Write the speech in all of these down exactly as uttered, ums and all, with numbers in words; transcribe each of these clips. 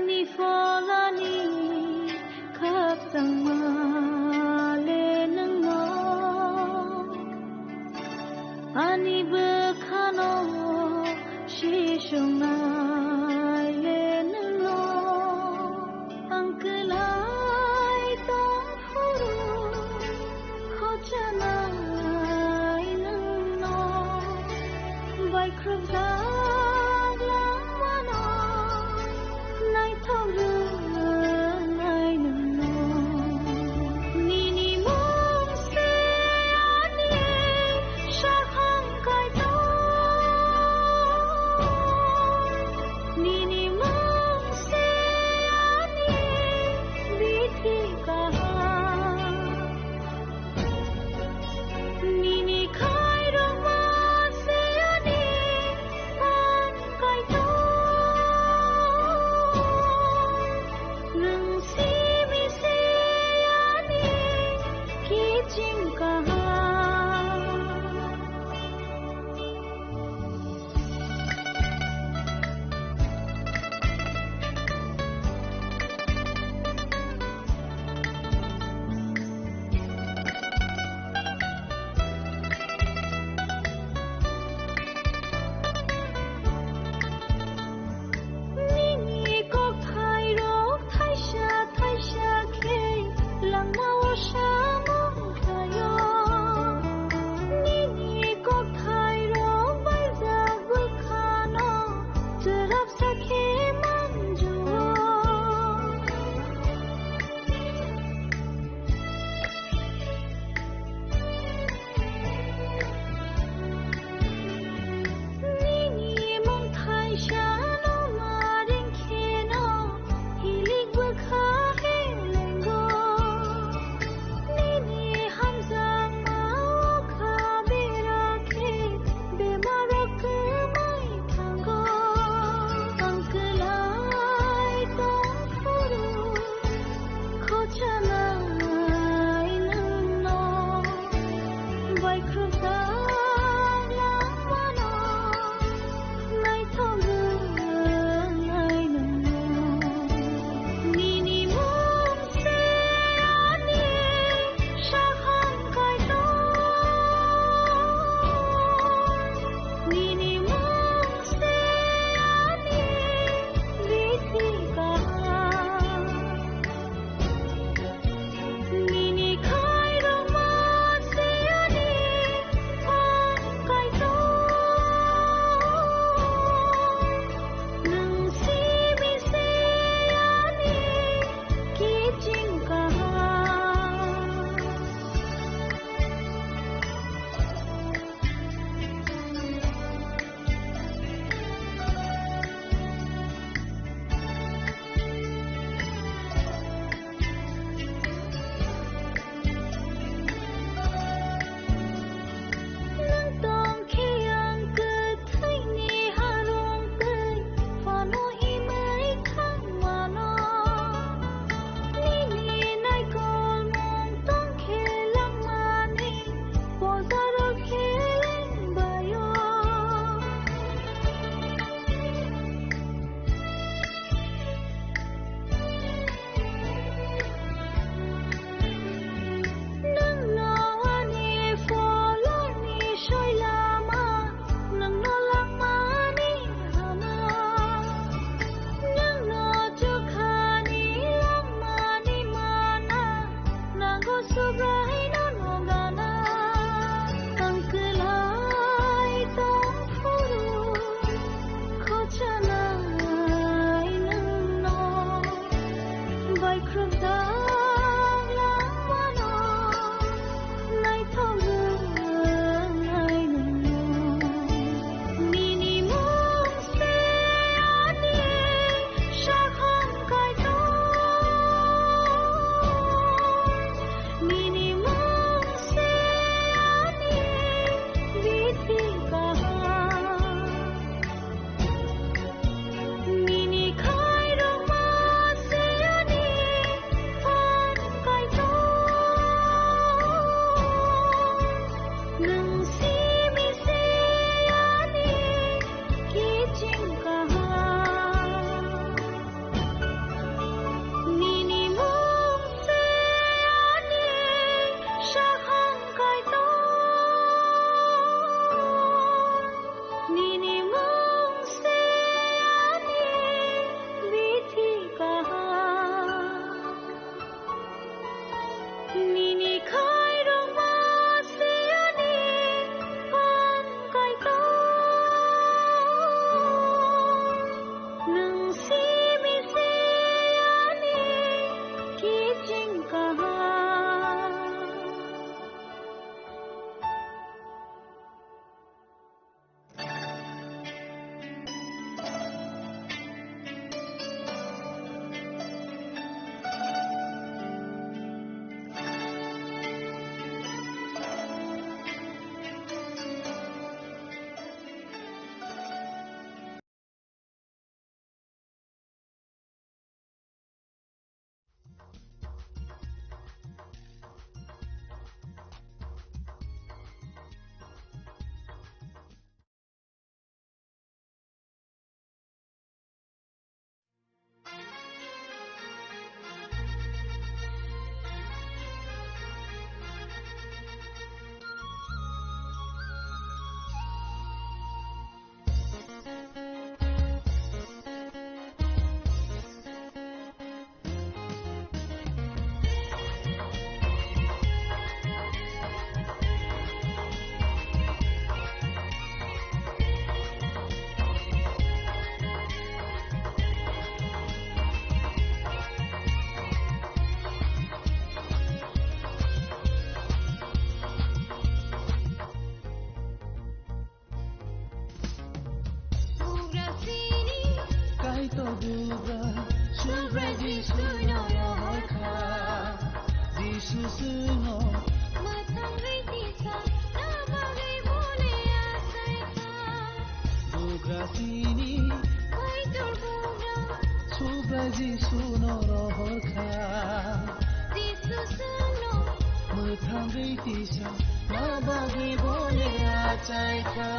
Ni pholani khakchangma le nwngno, ani bwkhano sisongnai le nwngno, ang kwlai tong phuru khochanai nwngno, baikhrokjak langmano naithok rwnai nwngno. Nini mung se ani sakhang kaitor, nini mung se ani bithi kaham. Nini khairokma se ani Kaitor bugra, Subrai Jisu no rohor kha. Jisu chwngno mwthangwi tisa, na bagwi bole achai kha. Bugra chini Kaitor bugra, Subrai Jisu no rohor kha. Jisu chwngno mwthangwi tisa, na bagwi bole achai kha.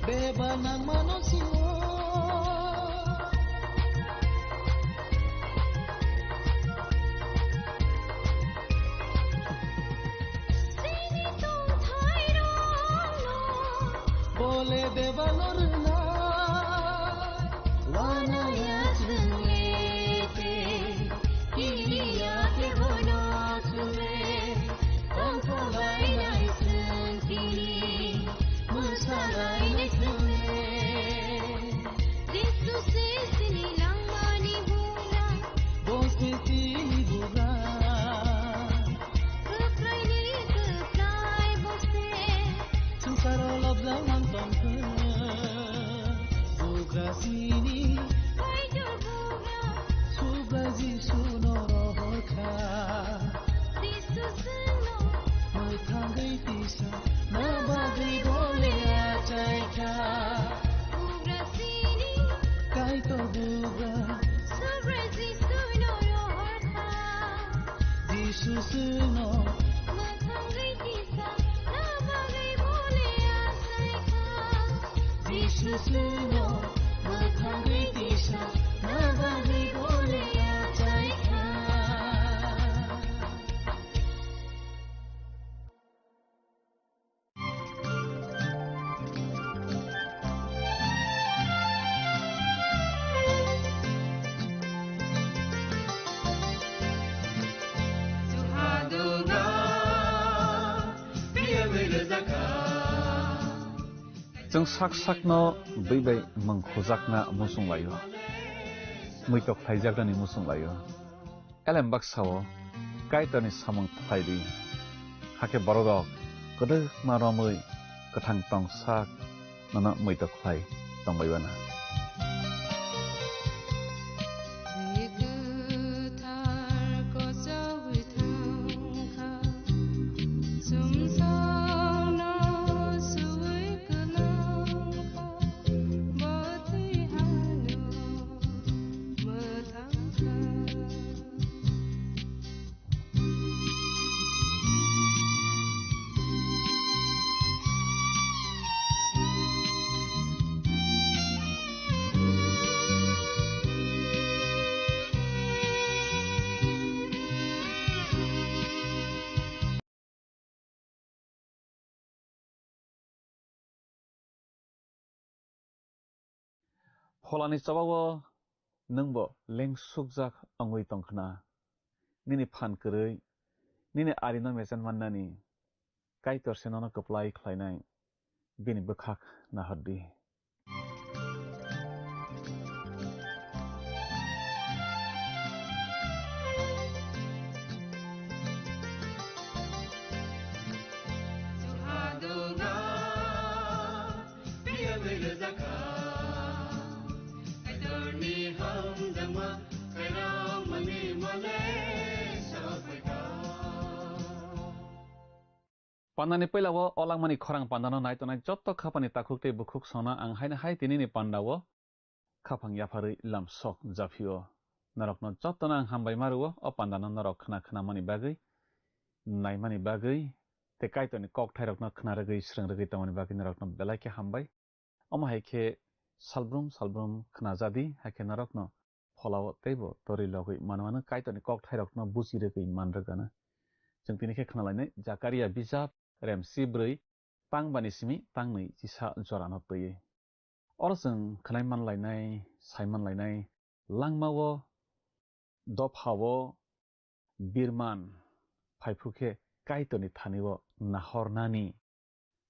Beba nangmano sio. Bole beba no rwna. Wanaya chwng le te, kiriya te bono chwng le, tongthok lainai chwng tini, mwsa lainai chwng le. Jisu se chini langmani bugra. Bo se chini bugra. Kwplaini kwplai bo se. Swngcharo lobjak mang tongkha. Bugra chini. Kaitor bugra. Subrai Jisu no rohor kha. Jisu chwngno. Mwthangwi tisa. Na bagwi bole achai kha. Bugra chini. Kaitor bugra. Subrai Jisu no rohor kha. Jisu chwngno. Mwthangwi tisa. Na bagwi bole achai kha. Jisu chwngno. Mwthangwi tisa. Na bagwi bole achai kha. Chwng sak sakno bwi bai mung khujakna muchung laio, muitok khlaijaknani muchung laio. Elem baksa-o Kaitorni samung khlai di, hakhe bororok kwdwkma romwi kwthang tong sak nono muitok khlai tongbai uana. Pholani chobao nwngbo lengsukjak wngwi tongkhna. Nini phan kwrwi, nini arino mechen mannani Kaitor se nono kwplai khlainai, bini bwkhak nahardi. Pandani puilao o langmani khorang pandano nai tongnai jotto khapani takhuk tei bukhuk songno ang haino hai tinini pandao khaphang yapharwi lam sok japhio. Norokno jottono ang hambai ma rwo, o pandano norok khna khnamani bagwi, naimani bagwi, tei Kaitorni kokthairokno khna rwgwi, srwng rwgwi tongmani bagwi norokno belai khe hambai. Omo hai khe salbrum salbrum khna jadi, hai khe norokno pholao teibo torwi logwi manmano, Kaitorni kokthairokno buchi rwgwi man rwgano. Chwng tini khe khna lainai Jakaria bijap, rem chibrwi, tang bani simi tang nwi chisa jorano twiwi. Oro chwng khnai man lainai, sai man lainai, langmao, dophao, birman, phai phru khe Kaitorni thani-o nahornani.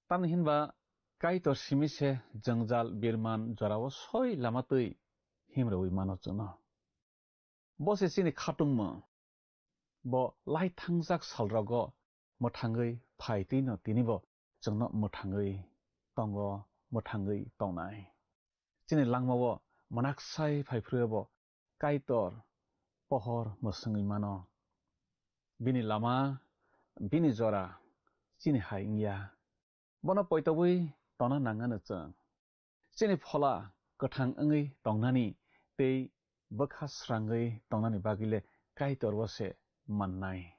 Tamni hinba Kaitor simi se jwngjal birman jorao soi lama twi himrwi mano chwngno. Bo se chini khatungma. Bo lai thangjak salrogo mwthangwi phai twino tinibo chwngno mwthangwi tongo, mwthangwi tongnai. Chini langmao mwnaksai phai phruibo Kaitor pohor mwswngwi mano. Bini lama, bini jora chini hai wngya. Bono poitogwi tona nangano chwng. Chini phola kwthang wngwi tongnani tei bwkha srangwi tongnani bagwile Kaitor bo se mannai.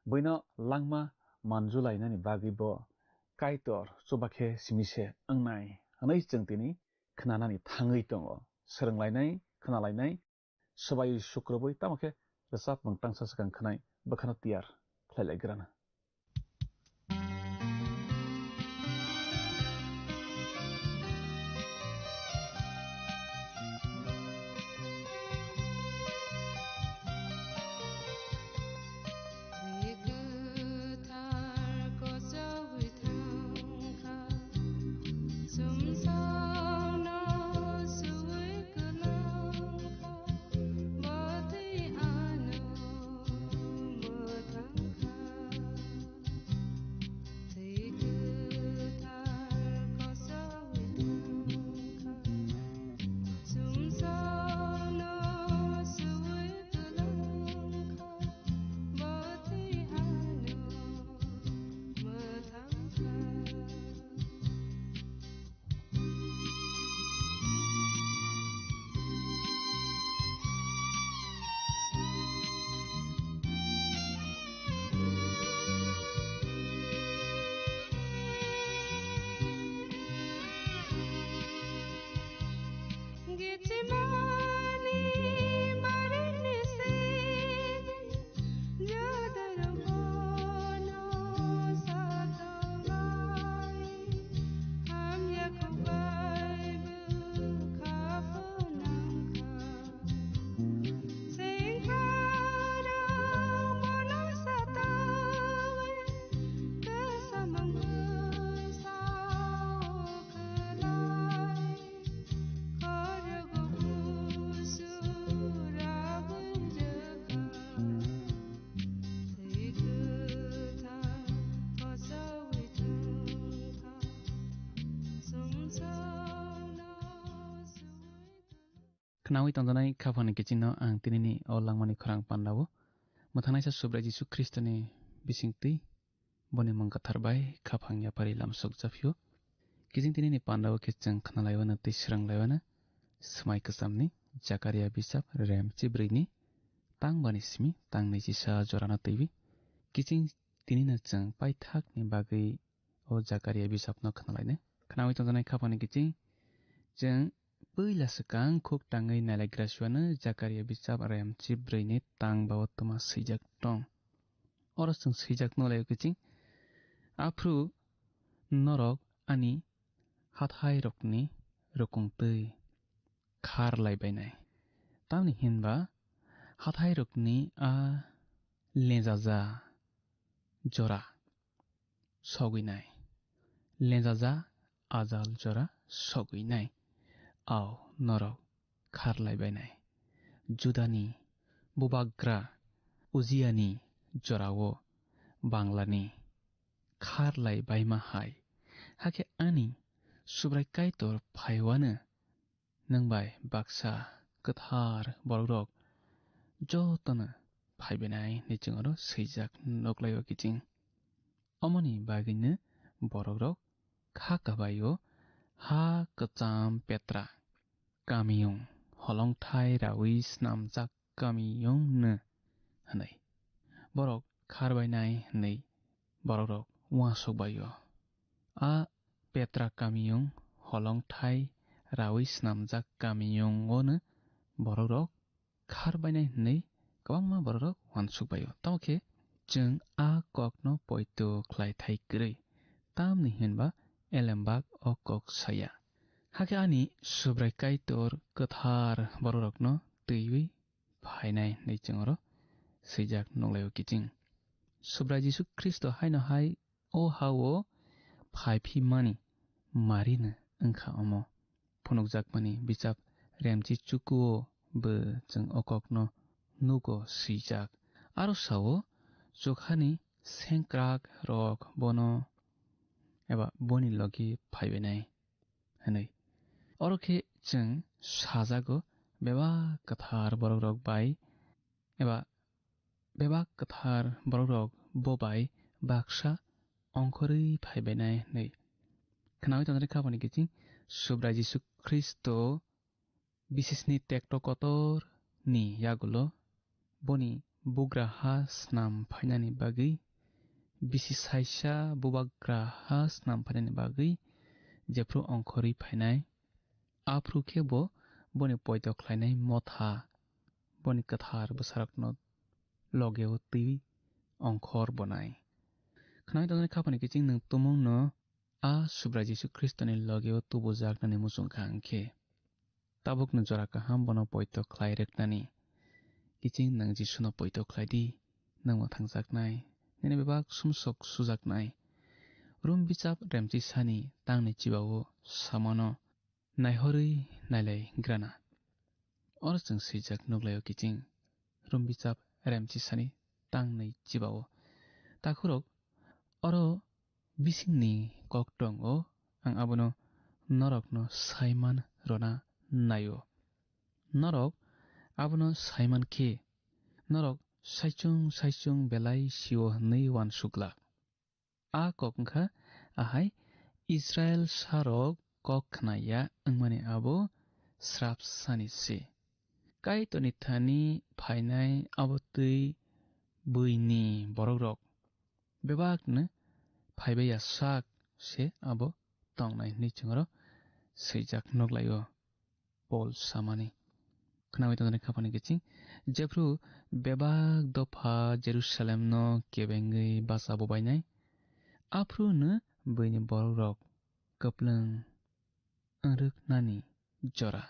Buino langma manjulainani bagwi bo Kaitor chuba khe simi se wngnai hwnwi chwng tini khnanani thangwi tongo. Swrwnglainai, khnalainai, swbaiwi sukrubwi, tamo khe rwchapmung tangsa swkang khnai bwkhano tiyar khlai lai grana. Khnaui tongjaknai khaphangni kichingno ang tinini o langmani khorang pandao mwthangnaisa Subrai Jisu Khristoni bisingtwi boni mung kwthar bai khaphang yapharwi lamsok japhio. Kiching tinini pandao khe chwng khnalaiwano tei swrwng laiwano swmai kwchamni Jakaria bijap rem chibrwini tang bani simi tang naichisa jorano twiwi. Kiching tinino chwng paithakni bagwi o Jakaria bijapno khnalainai. Khnaui tongjaknai khaphangni kiching chwng puila swkang khuk tangwi nailaigra siwano Jakaria bijap rem chibrwini tang bao twma swijak tong. Oro chwng swijak nukhlaio kiching, "Aphuru norok ani hathairokni rukung twi." khar lai bainai. Tamni hinba hathairokni a lenjaja jora sogwi nai, lenjaja ajal jora sogwi nai, ao norok khar lai bainai. Judani bubagra Ujiani jorao Banglani khar lai baima hai. Hakhe ani Subrai Kaitor phaiwano nwng bai baksa kwthar borokrok jotono phaibainai hinwi chwng oro swijak nuklaio kiching. Omoni bagwino borokrok kha kabaio ha kwcham Petra kamiyung holongthai rawi snamjak kamiyungno hwnwi borok kharbainai hwnwi borokrok uansuk baio. A Petra kamiyung holongthai rawi snamjak kamiyungono borokrok khar bainai hwnwi kwbangma borokrok uansuk baio. Tamo khe chwng a kokno poito khlai thai kwrwi, tamni hinba Elembak o kok saya. Hakhe ani Subrai Kaitor kwthar borokrokno twiwi phainai hwnwi chwng oro swijak nuklaio kiching. Subrai Jisu Khristo haino hai o ha-o phai phi mani marino wngkha omo. Phunukjakmani bichap Remchi Chukuo bo chwng o kokno nugo swijak. Aro sao, chukhani sengkrak rok bono eba boni logi phaibainai hwnwi. Oro khe chwng sajago bebak kwthar borokrok bai eba bebak kwthar borokrok bo bai baksa ongkhorwi phaibainai hwnwi. Khnaui tongnai kha boni kiching Subrai Jisu Khristo bisisni tekto kotor ni yagulo boni bugra ha snam phainani bagwi, bisi saisa bubagra ha snam phainani bagwi jephru ongkhorwi phainai, aphru khe bo boni poito khlainai motha boni kwthar bwsarokno logeo twi ongkhor bonai. Khnaui tongnai kha boni kiching nwng tumungno a Subrai Jisu Khristoni logeo tubujaknani muchung kha hwnkhe, tabukno jora kaham bono poito khlai rwknani kiching nwng Jisuno poito khlai di, nwng mwthangjaknai, nini bebak sumsok sujaknai. Rom bichap Remchi sani tangni chibao samano naihorwi nailai grana. Oro chwng swijak nuklaio kiching Rom bichap Remchi sani tangnwi chibao. Takhurok, oro bisingni kok tongo, ang abono norokno saiman rwna naio. Norok abono saiman khe, norok saichung saichung belai sio hwnwi uansuk glak. A kok wngkha ahai, Israil sarok kok khnaya wngmani abo srap sani se. Kaitorni thani phainai abo twi buini borokrok bebakno phaibai ya sak se abo tongnai hwnwi chwng oro swijak nuklaio. Pol samani. Khnaui tongnai kha boni kiching, jephru bebak dopha Jerusalemno kebengwi bacha bubainai, aphruno buini borokrok kwplwng wngrwknani jora,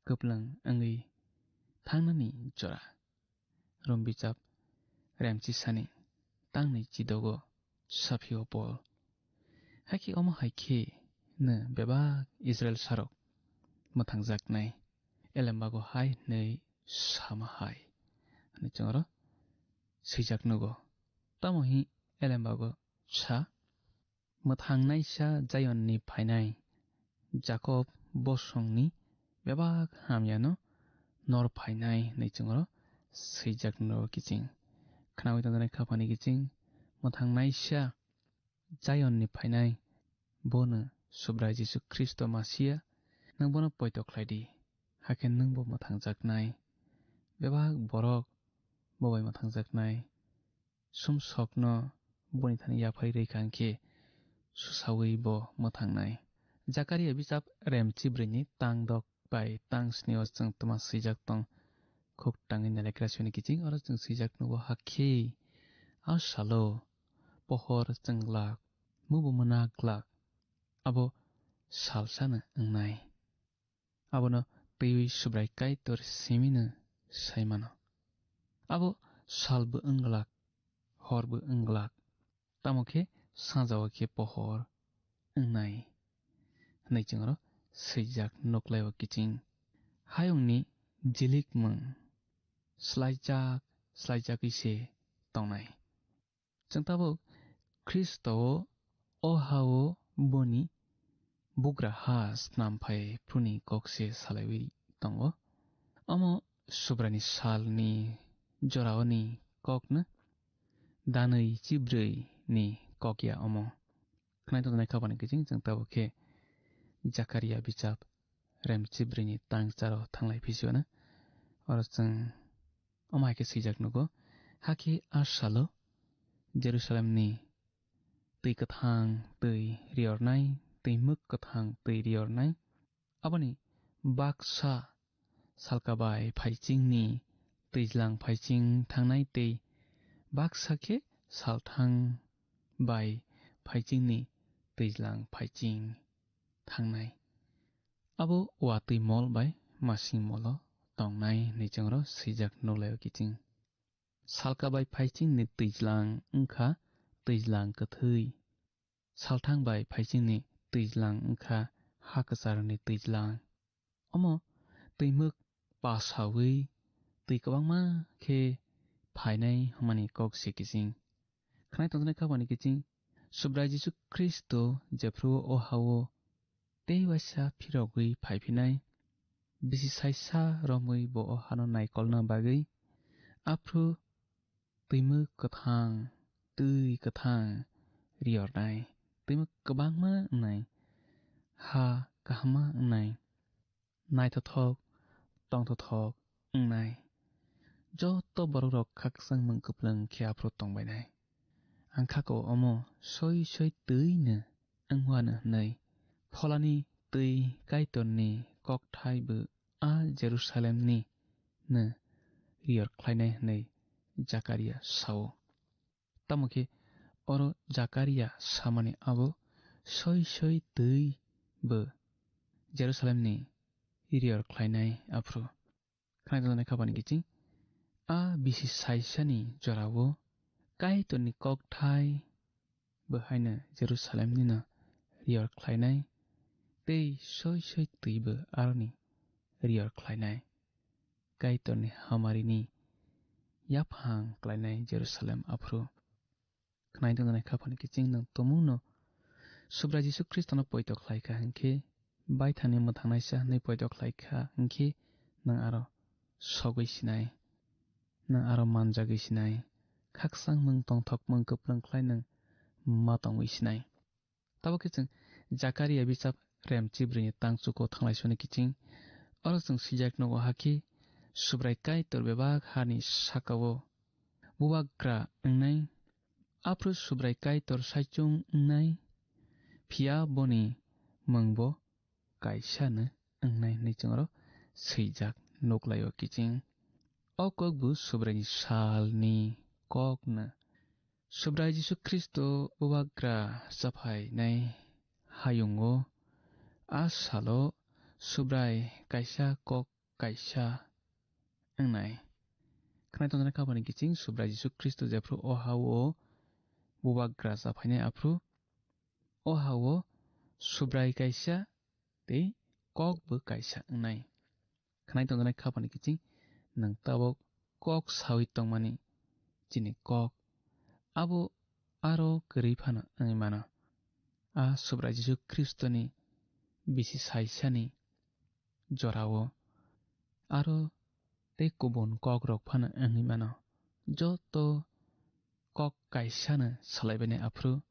kwplwng wngwi thangnani jora. Rom bichap Remchi sani tangnwi chidogo saphio Pol. Hakhe omo hai khe no bebak Israil sarok mwthangjaknai, elembago hai hwnwi sama hai hwnwi chwng oro swijak nugo. Tamo hi elembago sa, mwthangnaisa Zionni phainai, Jakob bosongni bebak hamyano nor phainai hwnwi chwng oro swijak nugo kiching. Khnaui tongjaknai kha boni kiching, mwthangnaisa Zionni phainai, bono Subrai Jisu Khristo Masia, nwng bono poito khlai di, hakhe nwngbo mwthangjaknai. Bebak borok bo bai mwthangjaknai. Sumsokno boni thani yaphai rwi kha hwnkhe, susaui bo mwthangnai. Jakaria bichap Remchi brwini tang dok bai tang snio chwng twma swijak tong, khuk tangwi nalekra sini kiching oro chwng swijak nugo, hakhe a salo pohor chwng glak, mubo mwnak glak, abo salsano wngnai. Abono twiwi Subrai Kaitor simino sai mano. Abo salbo wng glak, horbo wng glak, tamo khe sajao khe pohor wngnai hwnwi chwng oro swijak nuklaio kiching. Hayungni jilikmung slaijak slaijagwi se tongnai. Chwng tabuk Khristo-o, o ha-o boni bugra ha snam phai phuruni kok se salaiwi tongo. Omo Subraini salni joraoni kokno danwi chibrwi ni kok ya omo. Khwnai tongjaknai kha bani kiching chwng tabuk khe Jakaria bichap rem chibrwi ni tang charo thanglai phisiwano. Oro chwng omo hai khe swijak nugo, hakhe a salo Jerusalemni twi kwthang twi riyornai, twi mwk kwthang twi riyornai. Aboni baksa salka bai phaichingni twijlang phaiching thangnai tei baksa khe salthang bai phaichingni twijlang phaiching thangnai. Abo watwi mol bai masing molo tongnai hwnwi chwngno swijak nuklaio kiching. Salka bai phaichingni twijlang wngkha twijlang kwthwi. Salthang bai phaichingni twijlang wngkha ha kwcharni twijlang. Omo twi mwk pasawi twi kwbangma khe phainai hwnmani kok se kiching. Khwnai tongjaknai kha bani kiching Subrai Jisu Khristo jephru o ha-o tei waisa phirogwi phaiphinai, bisi saisa romwi bo o hano naikolna bagwi, aphru twi mwk kwthang, twi kwthang riyornai, twi mwk kwbangma wngnai, ha kahama wngnai, naithothok, tongthothok wngnai. Joto borokrok khakchangmung kwplwng khe aphuru tongbainai. Ang kha-o omo soi soi twino wngwano hwnwi. Pholani twi Kaitorni kokthai bo a Jerusalemni no riyor khlainai hwnwi Jakaria sao. Tamo khe oro Jakaria samani abo soi soi twi bo Jerusalemni riyor khlainai aphuru. Khwnai tongjaknai kha bani kiching a bisi saisani jorao Kaitorni kokthai bo haino Jerusalemni no riyor khlainai tei soi soi twi bo aroni riyor khlainai. Kaitorni hamarini yaphang khlainai Jerusalem aphuru. Khwnai tongjaknai kha bani kiching nwng tumungno Subrai Jisu Khristono poito khlai kha hwnkhe, baithangni mwthangnaisa hwnwi poito khlai kha hwnkhe, nwng aro sogwi sinai, nwng aro manjagwi sinai, khakchangmung tongthokmung kwplwng khlai nwng ma tongwi sinai. Tabuk khe chwng Jakaria bichap rem chibrwini tang chuko thanglai soni kiching. Oro chwng swijak nugo hakhe Subrai Kaitor bebak hani sakao bubagra wngnai. Aphuru Subrai Kaitor saichung wngnai, phiya boni mungbo kaisano wngnai hwnwi chwng oro swijak nuklaio kiching. O kokbo Subraini salni kokno. Subrai Jisu Khristo bubagra chaphainai hayungo a salo Subrai kaisa kok kaisa wngnai. Khwnai tongjaknai kha bani kiching Subrai Jisu Khristo jephru o ha-o bubagra chaphainai aphuru o ha-o Subrai kaisa tei kokbo kaisa wngnai. Khwnai tongjaknai kha bani kiching nwng tabuk kok sawi tongmani chini kok abo aro kwrwi phano wngwi mano. A Subrai Jisu Khristoni bisi saisani jorao aro tei kubun kokrok phano wngwi mano. Joto kok kaisano salaibainai aphuru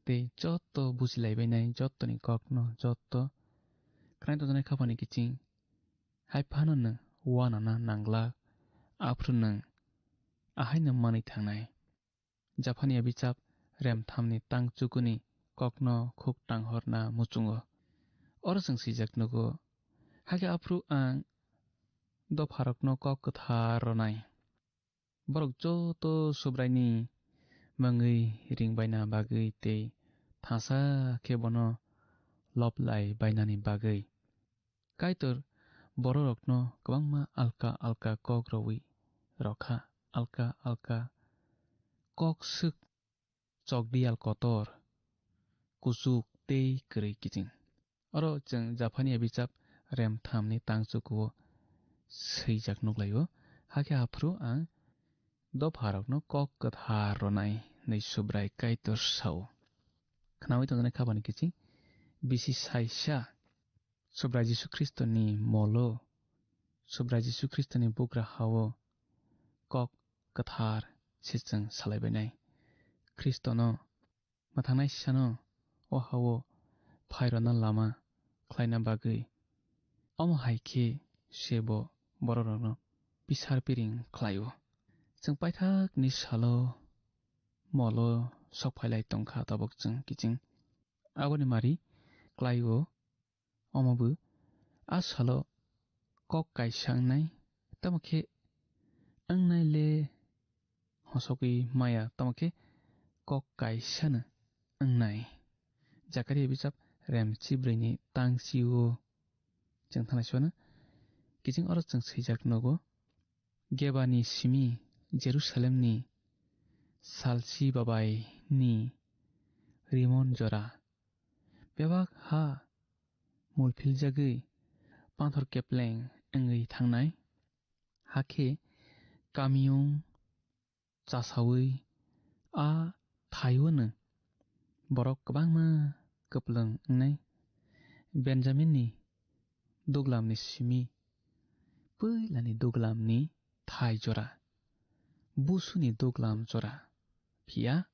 tei joto bujilaibainai jotoni kokno joto khwnai tongjaknai kha bani kiching hai phano nwng uanana nanglak aphuru nwng ahaino manwi thangnai. Japhania bichap rem thamni tang chukuni kokno khuk tanghorna muchungo. Oro chwng swijak nugo, hakhe aphuru ang dopharokno kok kwthar rwnai. Borok joto Subraini mungwi ringbaina bagwi tei thansa khe bono lob lai bainani bagwi. Kaitor bororokno kwbangma alka alka kok rwui rwkha, alka alka kok swk, chokdiyal kotor, kuchuk tei kwrwi kiching. Oro chwng Japhania bichap rem thamni tangchukuo swijak nuklaio, hakhe aphuru ang dopharokno kok kwthar rwnai, hwnwi Subrai Kaitor sao. Khnaui tongjaknai khabani kiching bisi saisa Subrai Jisu Khristoni molo, Subrai Jisu Khristoni bugra hao kok kwthar se chwng salaibainai. Khristono mwthangnai sano o hao phairokna lama khlaina bagwi, omo hai khe se bo bororokno pisar piring khlaio. Chwng paithakni salo molo sok phailai tongkha, tabuk chwng kiching aboni mari klaio. Omo bo a salo kok kaisa wngnai, tamo khe wngnai le hosogwi maya, tamo khe kok kaisano wngnai. Jakaria bichap rem chibrwini tang chio chwng thanai sibano kiching oro chwng swijak nogo. Gebani simi Jerusalemni salsi babaini Rimon jora, bebak ha mulphiljagwi panthor kepleng wngwi thangnai, hakhe kamiyung chasaui a thaiono borok kwbangma kwplwng wngnai. Benjaminni duglamni simi puilani duglamni thai jora, busuni duglam jora, phiya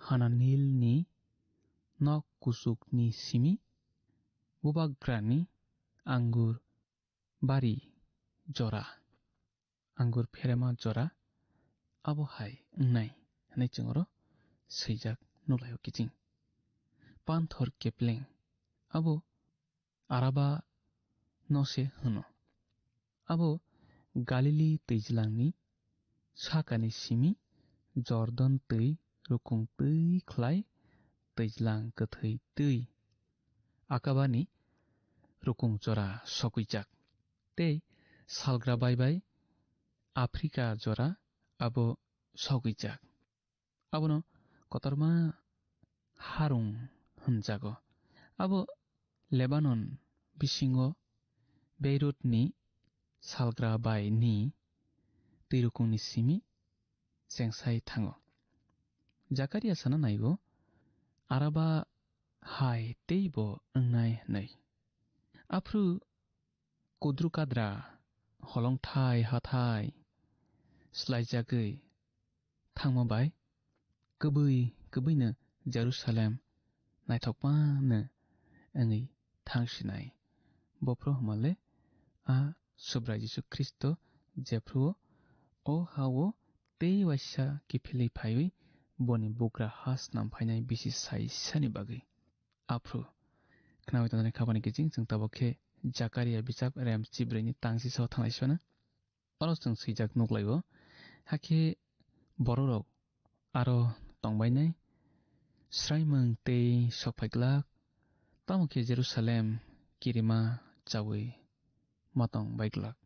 Hananilni nok kuchukni simi bubagrani angur bari jora, angur pherema jora, abo hai wngnai hwnwi chwng oro swijak nuklaio kiching. Panthor kepleng abo Araba no se hwno. Abo Galili twijlangni sakani simi Jordan twi rukung twi khlai twijlang kwthwi twi Akabani rukung jora sogwijak, tei salgra bai bai Afrika jora abo sogwijak. Abono kotorma harung hwnjago. Abo Lebanon bisingo Beirutni salgra bai ni twirukungni simi chengsai thango. Jakaria sana naigo, Araba hai teibo wngnai hwnwi. Aphuru kudru kadra holongthai hathai swlaijagwi thangma bai kwbwi kwbwino Jerusalem naithokmano wngwi thangsinai. Bophuru hwnmale a Subrai Jisu Khristo, jephruo o ha-o tei waisa kiphilwi phaiwi boni bugra ha snam phainai bisi saisani bagwi. Aphuru khnaui tongnai khabani kiching chwng tabuk khe Jakaria bichap rem chibrwini tang sisao thanglai sibana. Oro chwng swijak nuklaio, hakhe bororok aro tongbainai, sraimwng tei sokphaiglak, tamo khe Jerusalem kirima chaui matong baiglak,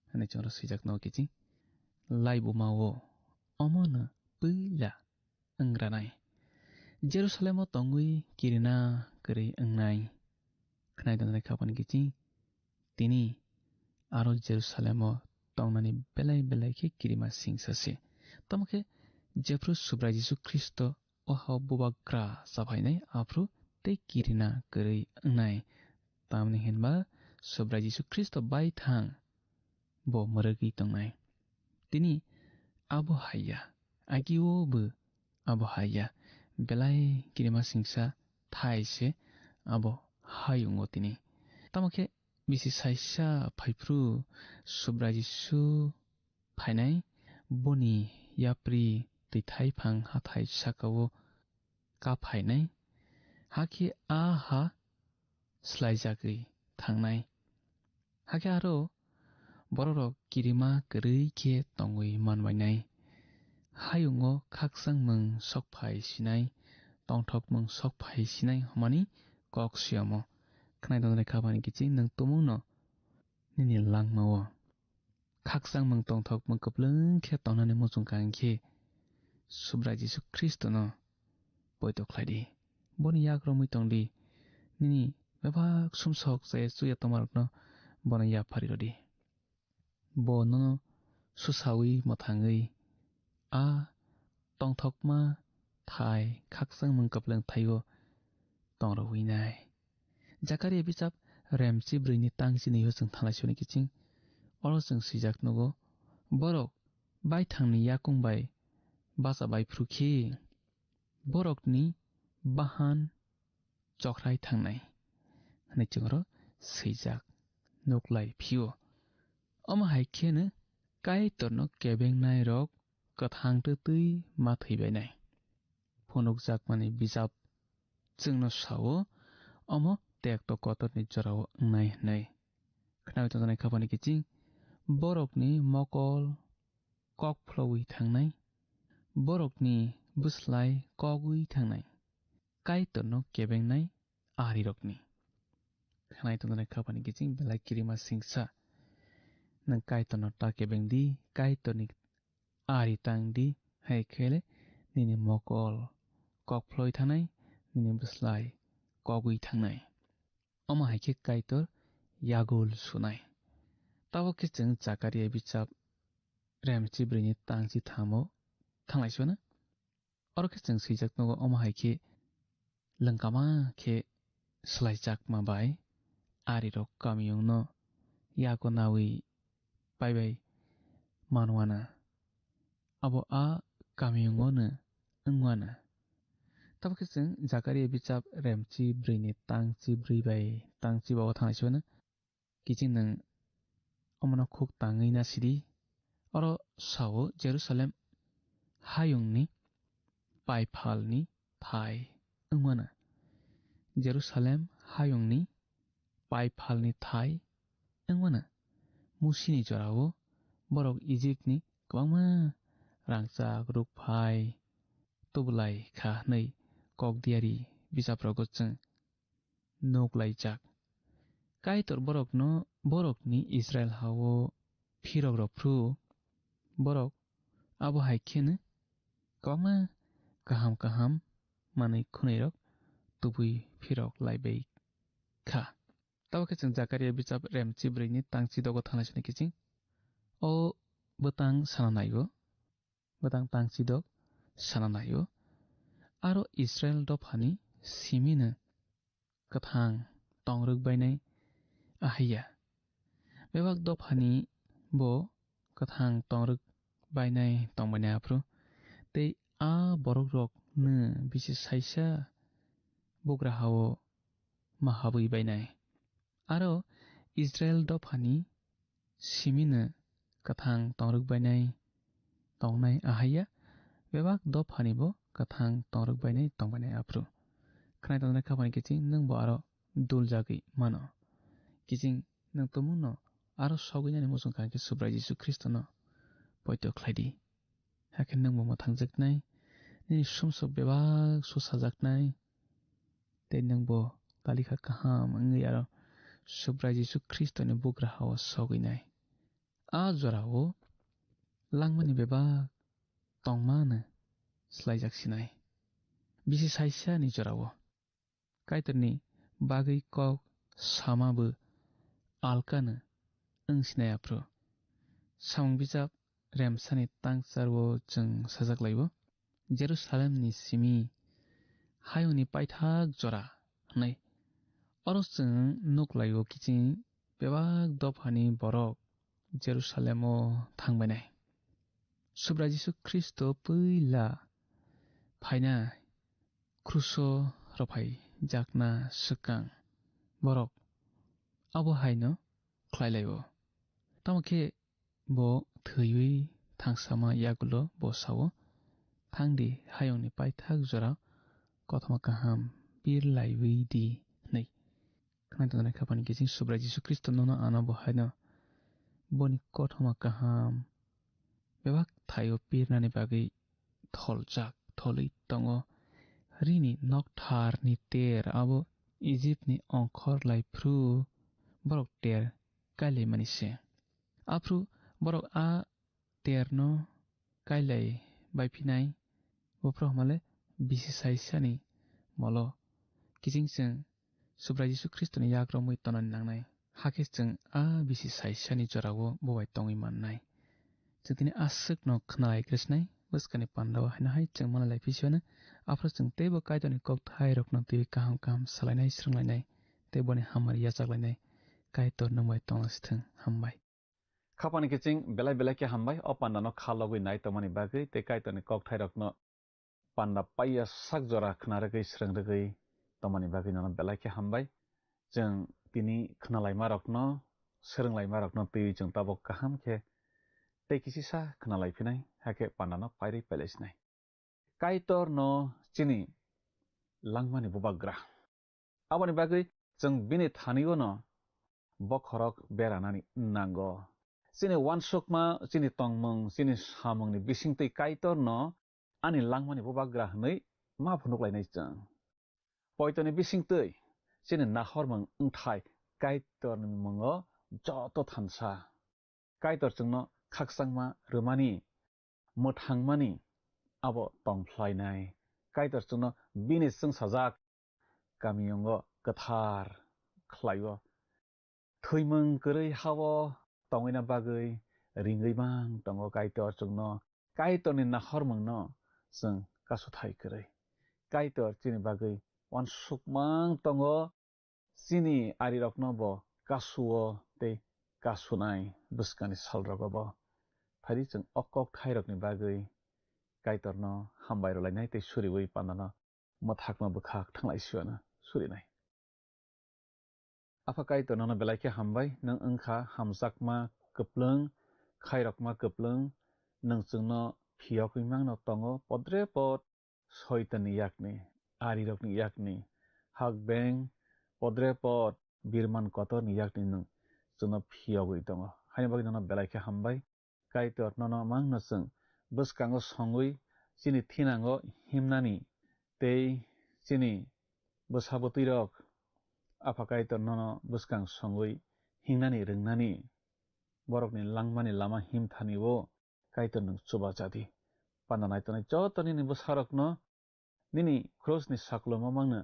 hwnwi chwngno swijak nugo kiching. Laibuma-o omono puila wngranai. Jerusalemo tongwi kirina kwrwi wngnai. Khwnai tongnai khabani kiching tini aro Jerusalemo tongnani belai belai khe kirima singsa se. Tamo khe jephru Subrai Jisu Khristo o ha-o bubagra chaphainai aphru tei kirina kwrwi wngnai. Tamni hinba Subrai Jisu Khristo bai thang bo mwrwgwi tongnai. Tini abo hai ya, agio bo abo hai ya, belai kirima singsa thai se abo hayungo tini. Tamo khe bisi saisa phaiphru Subrai Jisu phainai, boni yapri twi thaiphang hathai sakao kaphainai, hakhe a ha swlaijagwi thangnai. Hakhe aro bororok kirima kwrwi khe tongwi manbainai. Hayungo khakchangmung sokphai sinai, tongthokmung sokphai sinai hwnmani kok siyamo. Khwnai tongnai khabani kiching nwng tumungno nini langmao khakchangmung tongthokmung kwplwng khe tongnani muchung ka hwn khe Subrai Jisu Khristono poito khlai di. Boni yak romwi tong di. Nini bebak sumsok chaya chuya tongmarokno bono yaphari rw di. Bo nono susawi mwthangwi a tongthokma thai khakchangmung kwplwng thaio tong rwui nai. Jakaria bichap remchi brwi ni tang chini yo chwng thanglai soni kiching. Oro chwng swijak nugo, borok baithang ni yakung bai bacha bai phru khe borok ni bahan chokhrai thangnai hwnwi chwng oro swijak nuklai phio. Omo hai kheno Kaitorno kebengnai rok kwthang twtwi ma thwibainai. Phunukjakmani bijap chwngno sao, omo tekto kotorni jorao wngnai hwnwi. Khwnai tongjaknai khapani kiching, borokni mokol kok phlowi thangnai, borokni bwslai kogwi thangnai, Kaitorno kebengnai arirokni. Khwnai tongjaknai khapani kiching belai kirima singsa, nwng Kaitorno ta kebeng di, Kaitorni ari tang di, hai khe le nini mokol kok phloi thanai, nini bwslai kogwi thangnai. Omo hai khe Kaitor yagul sunai. Tabok khe chwng Jakaria bichap remchi brwi ni tang chi thamo thanglai sona. Oro khe chwng swijak nogo, omo hai khe lwngkama khe swlaijakma bai arirok kamiyungno yago nawi paibai manwana. Abo a kamiyungono wngwana. Tabok khe chwng Jakaria bichap remchi brwi ni tang chi brwi bai tang chi bao thanglai sibana. Kiching nwng omono khuk tangwi na sidi. Oro sao Jerusalem hayungni paiphalni thai wngmano. Jerusalem hayungni paiphalni thai wngmano. Musini jorao borok Ijipni kwbangma rangchak rukphai tubulai kha hwnwi kok diari bijaprogo chwng nuk laijak. Kaitor borokno, borokni Israil ha-o phirok rw phru, borok abo hai kheno kwbangma kaham kaham manwi khwnairok tubui phirok lai bai kha. Tabok khe chwng Jakaria bichap rem chibrwi ni tang chidogo thanglai sini kiching. O bwtang sana naigo. Bwtang tang chidok sana naio. Aro Israel dophani simino kwthang tongrwk bainai ahaiya. Bebak dophani bo kwthang tongrwk bainai tongbainai aphuru. Tei a borokrokno bisi saisa bugra ha-o ma habwi bainai. Aro Israel dophani simino kwthang tongrwk bainai tongnai ahaiya, bebak dophanibo kwthang tongrwk bainai tongbainai aphuru. Khwnai tongnai khapani kiching nwngbo aro duljagwi mano. Kiching nwng tumungno aro sogwinani muchung kha khe Subrai Jisu Khristono poito khlai di. Hakhe nwngbo mwthangjaknai, nini sumsok bebak susajaknai, tei nwngbo talikha kaham wngwi aro Subrai Jisu Khristoni bugra ha-o sogwinai. A jorao langmani bebak tongmano swlaijak sinai. Bisi saisani jorao Kaitorni bagwi kok sama bo alkano wng sinai aphuru. Samung bijap remsani tangchar-o chwng sajak laibo, Jerusalemni simi hayungni paithak jora hwnwi. Oro chwng nuk laio kiching bebak dophani borok Jerusalemo thangbainai. Subrai Jisu Khristo puila phaina kruso rophai jakna swkang borok abo haino khlai laio. Tamo khe bo thwiwi thangsama yagulo bo sao, "Thang di, hayungni paithak jora kothoma kaham pir laiwi di," hwnwi. Khwnai tongjaknai khapani kiching Subrai Jisu Khristo nono ano bo haino boni kothoma kaham bebak thaio pirnani bagwi tholjak, tholwi tongo. Rini noktharni ter abo Ijipni ongkhor lai phru borok ter kailaimani se. Aphuru borok a terno kailai baiphinai, bophro hwnmale bisi saisani molo kiching chwng Subrai Jisu Khristoni yak romwi tonani nangnai. Hakhe chwng a bisi saisani jorao bo bai tongwi mannai. Chwng tini aswkno khwnalai kre sinai, bwskani pandao haino hai chwng manlai lai phisiano, aphuru chwng teibo Kaitorni kokthairokno twiwi kaham kaham salainai, swrwnglainai, tei boni hamari yachaklainai. Kaitor nwng bai tongla sithwng. Hambai. Khapani kiching belai belai khe hambai, o pandano kha logwi nai tongmani bagwi tei Kaitorni kokthairokno panda paiya sak jora khna rwgwi swrwng rwgwi tongmani bagwi nono belai khe hambai. Chwng tini khnalaimarokno, swrwnglaimarokno twiwi chwng tabuk kaham khe tei kisisa khnalaiphinai, hakhe pandano pairwi pailaisinai. Kaitorno chini langmani bubagra. Aboni bagwi chwng bini thani-o no bokhorok beranani nango. Chini uansukma, chini tongmung, chini samungni bisingtwi Kaitorno ani langmani bubagra hwnwi ma phunuklainai chwng. Poitoni bisingtwi chini nahormung wngthai Kaitorni mungo joto thansa. Kaitor chwngno khakchangma rwmani, mwthangmani abo tongphlainai. Kaitor chwngno bini chwngsajak kamiyungo kwthar khlaio. Thwimung kwrwi hao tongwina bagwi ringwi mang tongo Kaitor chwngno. Kaitorni nahormungno chwng kasuthai kwrwi. Kaitor chini bagwi uansukmang tongo. Chini arirokno bo kasuo tei kasunai bwskangni salrogo bo. Phaidi chwng o kokthairokni bagwi Kaitorno hambai rwlainai tei suriui pandano mwthakma bwkhak thanglaisiuano surinai. Apha Kaitor, nono belai khe hambai, nwng wngkha hamjakma kwplwng, khairokma kwplwng, nwng chwngno phiyogwi mangno tongo podre pod Soitanni yakni, arirokni yakni, hakbeng, podre pod, birman kotorni yakni nwng chwngno phiyogwi tongo. Haini bagwi nono belai khe hambai. Kaitor, nono mangno chwng bwskango songwi chini thinango himnani tei chini bwsa bwtwirok, Apha Kaitor, nono bwskang songwi hingnani rwngnani borokni langmani lama himthani-o Kaitor nwng chuba jadi. Panda naitongnai joto nini bwsarokno nini krusni saklomo mangno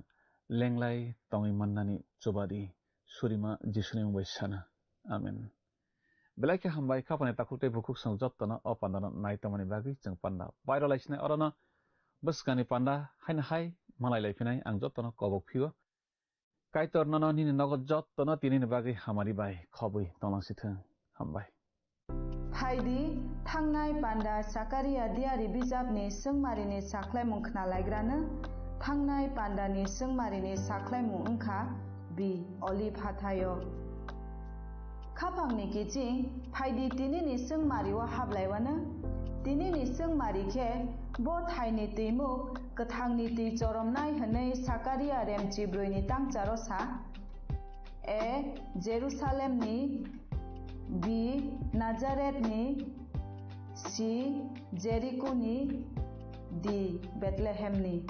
lenglai tongwi mannani chuba di. Surima Jisuni mung bai sana. Amen. Belai khe hambai, khapani takhuk tei bukhuk chwng jotono o pandano nai tongmani bagwi chwng panda bairo laisinai orono bwskangni panda haino hai malai laiphinai ang jotono kobok phio. Kaitor nono nini nogo jottono tinini bagwi hamari bai khobwi tonglangsithwng. Hambai. Phaidi, thangnai panda Sakaria diari bijapni swngmarini sakhlaimung khnalaigrano, thangnai pandani swngmarini sakhlaimung wngkha B. Olive hathaio. Khapangni kiching, phaidi tinini swngmario hablaiwano, tinini swngmari khe bo thaini twimuk kwthangni twi choromnai hwnwi Sakaria remchibrwini tangcharo sa. A. Jerusalemni. B. Nazaretni. C. Jerikoni. D. Bethlehemni.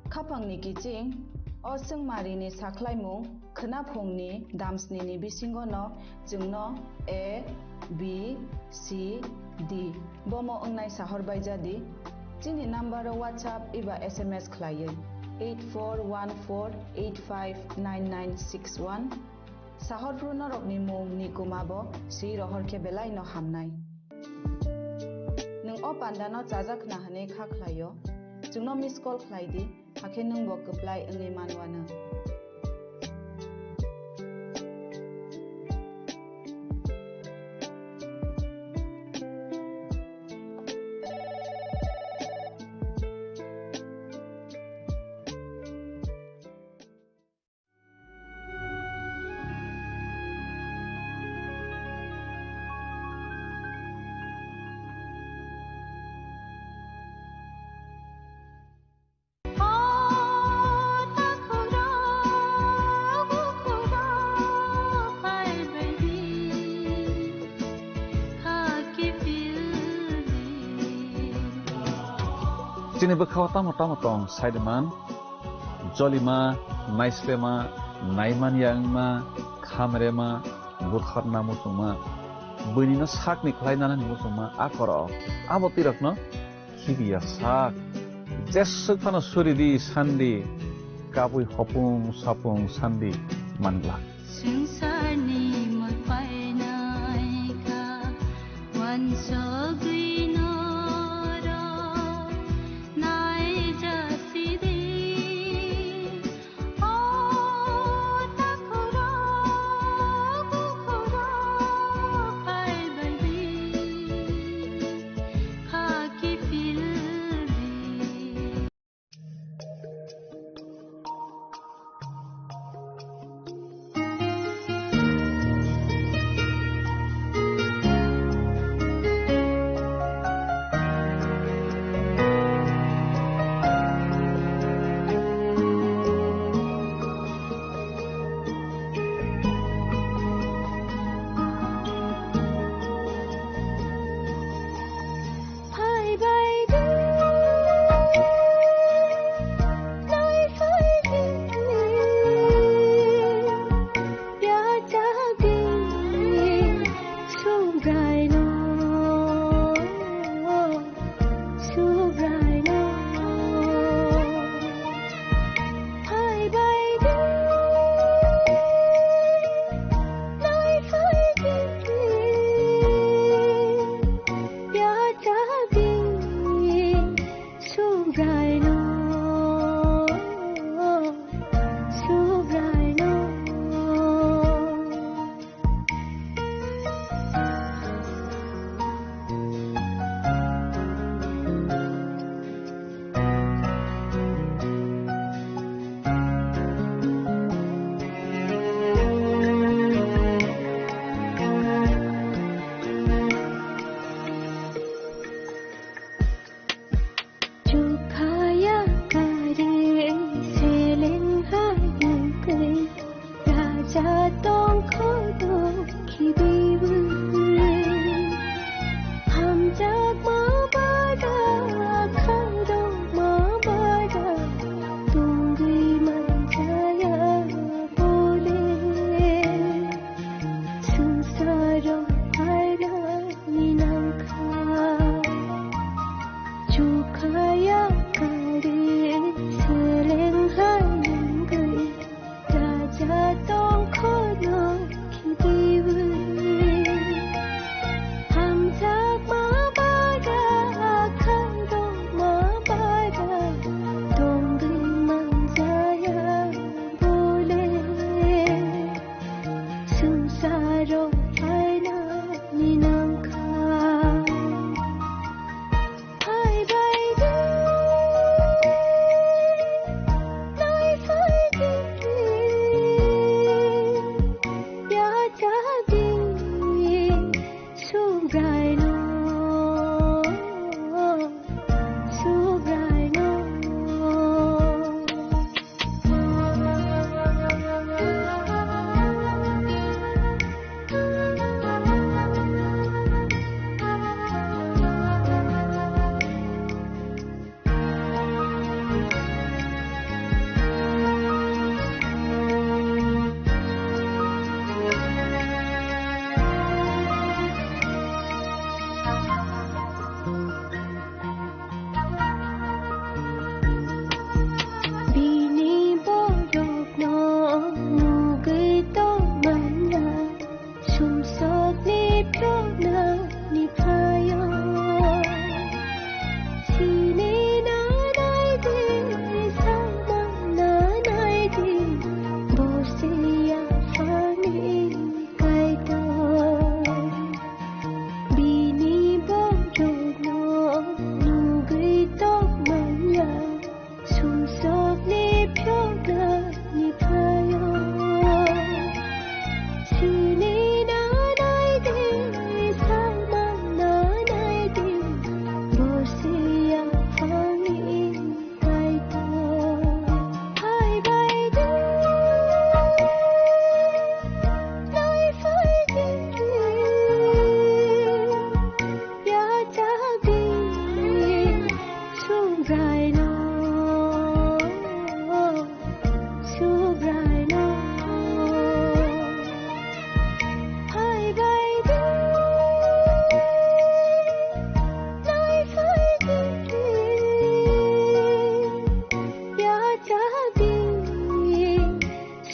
Khapangni kiching, o swngmarini sakhlaimung khwnaphungni damsnini bisingono chwngno A, B, C, D bomo wngnai sahor bai jadi. Chini number-o WhatsApp eba S M S khlaiwi eight four one four eight five nine nine six one. Sahorphru norokni mung ni kuma bo swi rohor khe belai no hamnai. Nwng o panda no chajak khna hwnwi kha khlaio, chwngno miss call khlai di, hakhe nwng bo kwplai wngwi manwano. Chini bwkhao tamo tamo tong saiman, jolima, naislema, Naiman ya wngma, khamrema, butharna muchungma, buinino sakni khlai nanani muchungma a koro. Abo twirokno khibiya sak. Jeswk phano suridi sandi, kabui hopung sapung sandi manglak. Swngcharni mui painaikha, uansugwi norok naijasidi. O takhurok, bukhurok phaibaidi, khaki phildi.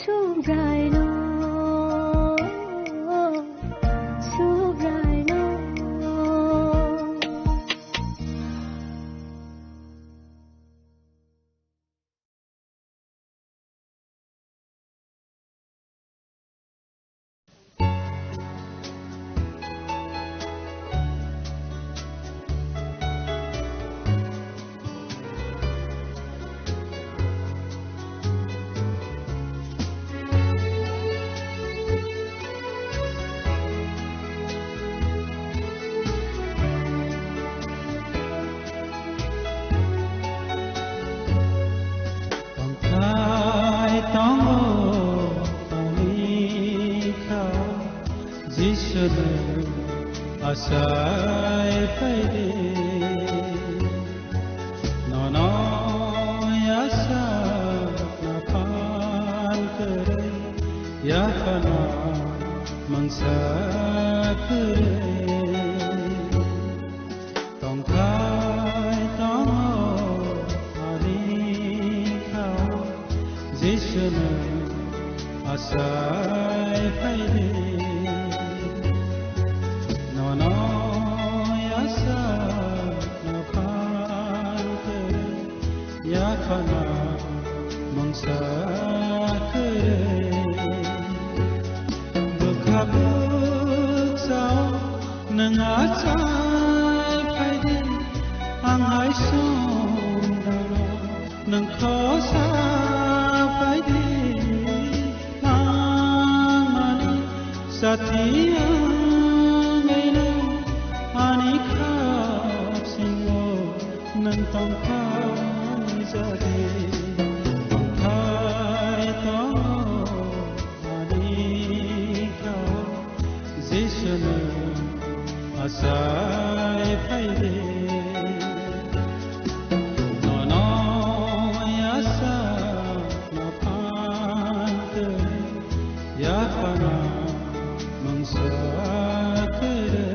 Subraino, Subraino. Tongthai tongo ani kha, Jisunu achai phaidi. Nono yasa naphan kwrwi, yaphana mungsa kwrwi. Tongthai tongo ani kha, Jisunu achai phaidi. Nono yasa naphan kwrwi, yaphana mungsa kwrwi. Bwkha bwkha o nwng achai phaidi, ang hai songdano nwng khosa phaidi. Ang ani sati ang ani khap singo nwng tongphai jadi, tongthai tongo ani kha, Jisunu achai phaidi. Nono yasa naphan kwrwi, yaphana mungsa kwrwi.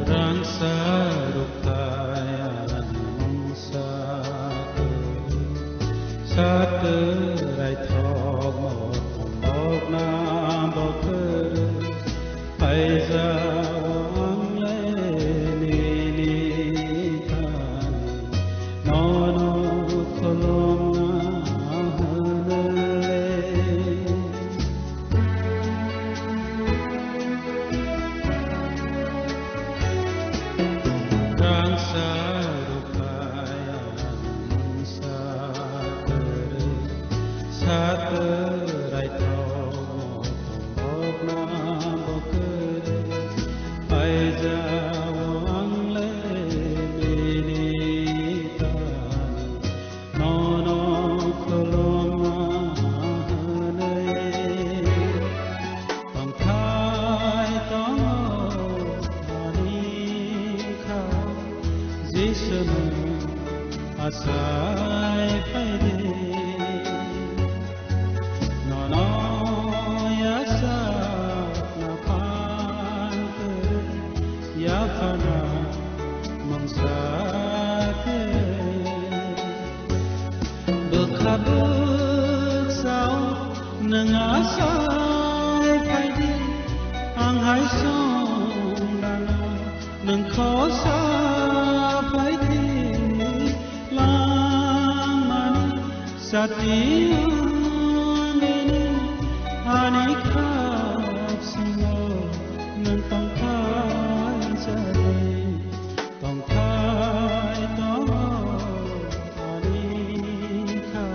Rangsa rukha ani mungsa kwrwi, satwk raithok motom bokna bo kwrwi, phaijao ang le nini thani, nono khulumna hwnwi. Rangsa rukha ani mungsa kwrwi, satwk raithok motom bokna bo kwrwi, phaijao ang le nini thani, nono khulumna hwnwi. Tongthai tongo ani kha, Jisunu achai phaidi. Nono yasa naphan kwrwi, yaphana mungsa kwrwi. Bwkha bwkha o nwng achai phaidi, ang hai songdano nwng khosa phaidi. Langmani sati wngwi nwng ani khap singo nwng tongthai jai. Tongthai tongo ani kha,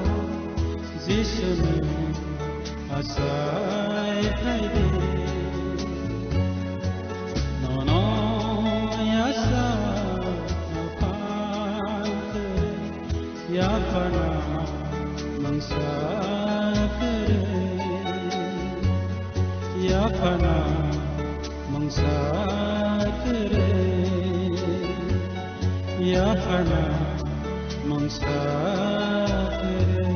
Jisunu achai phaidi. Nono yasa naphan kwrwi, yaphana mungsa kwrwi. Yaphana mangsa kwrwi, yaphana mangsa kwrwi.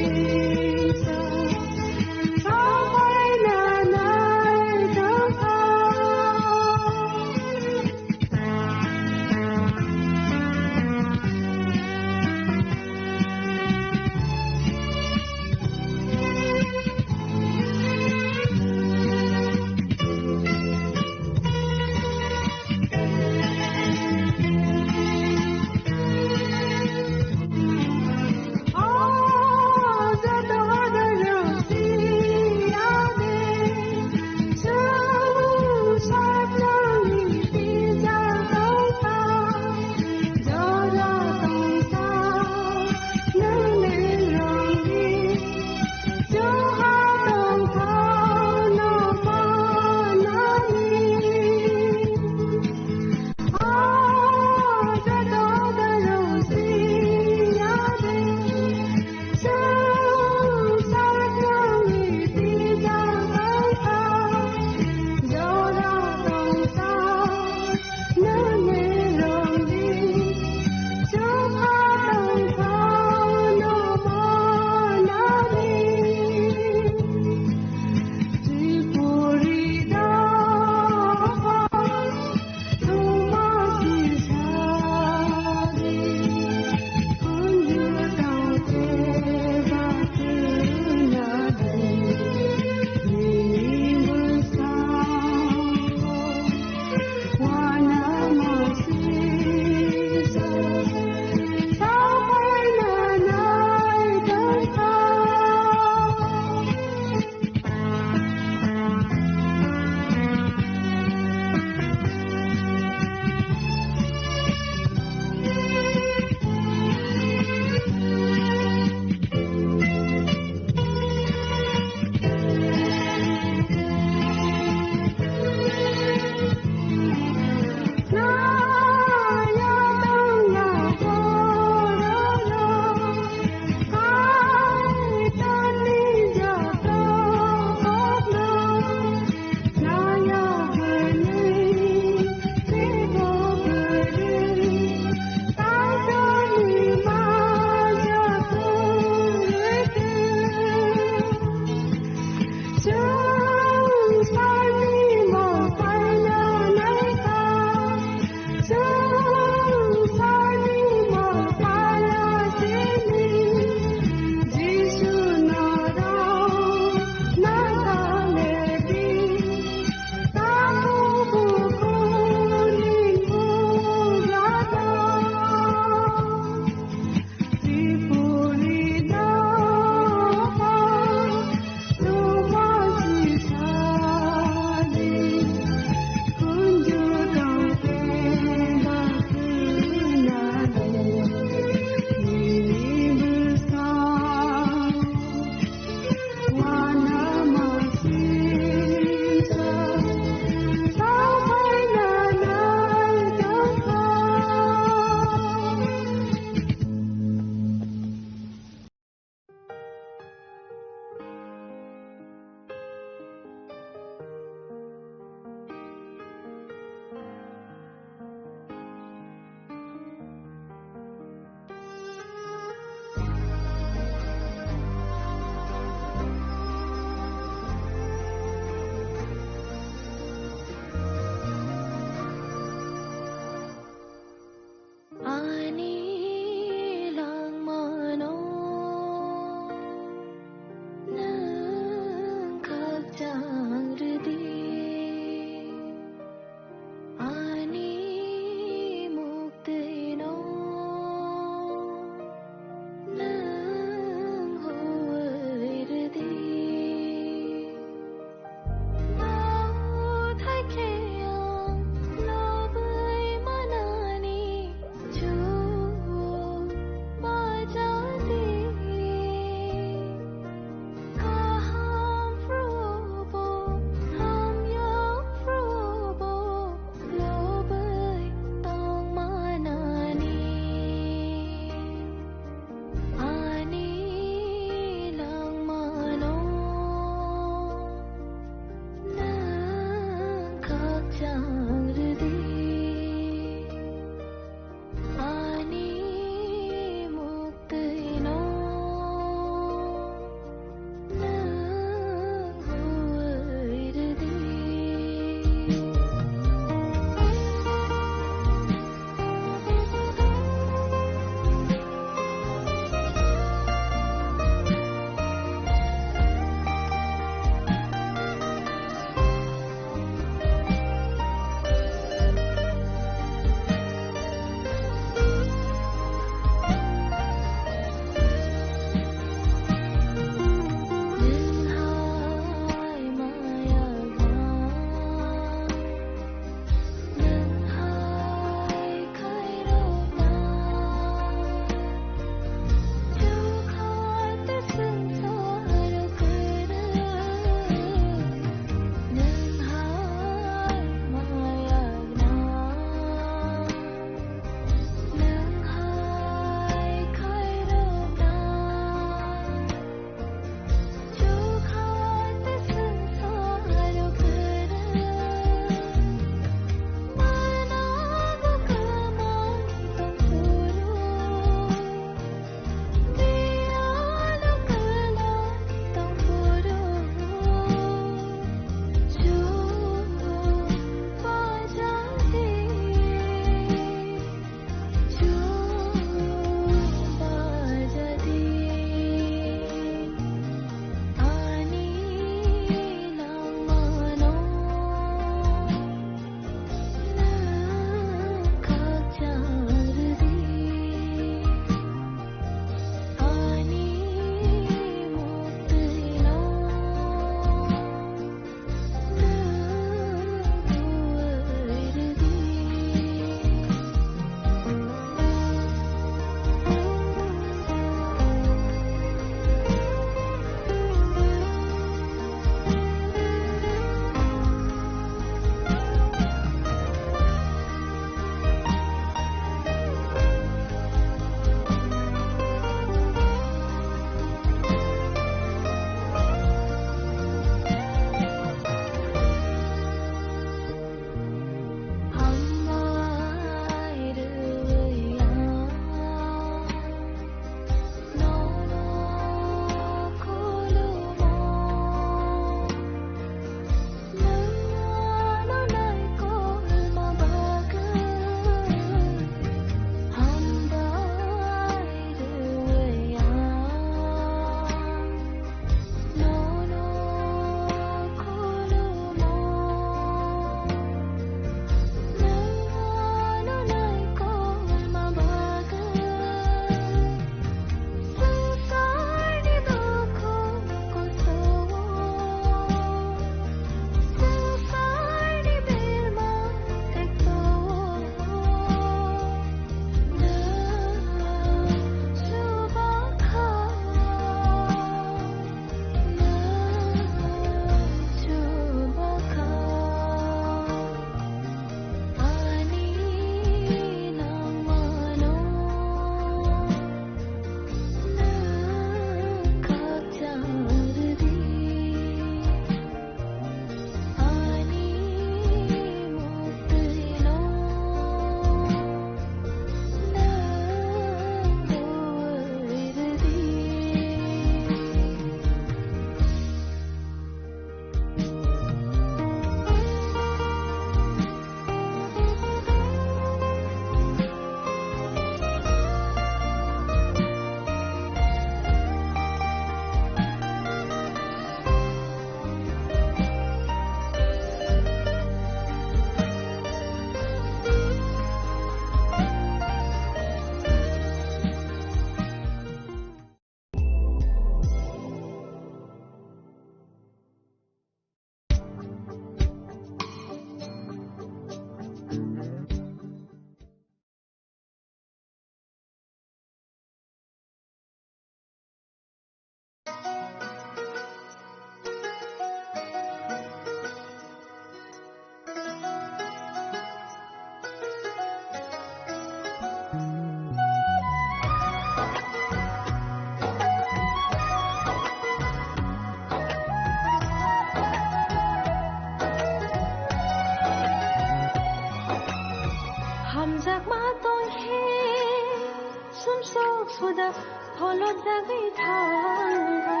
Khuda pholok jagwi thango,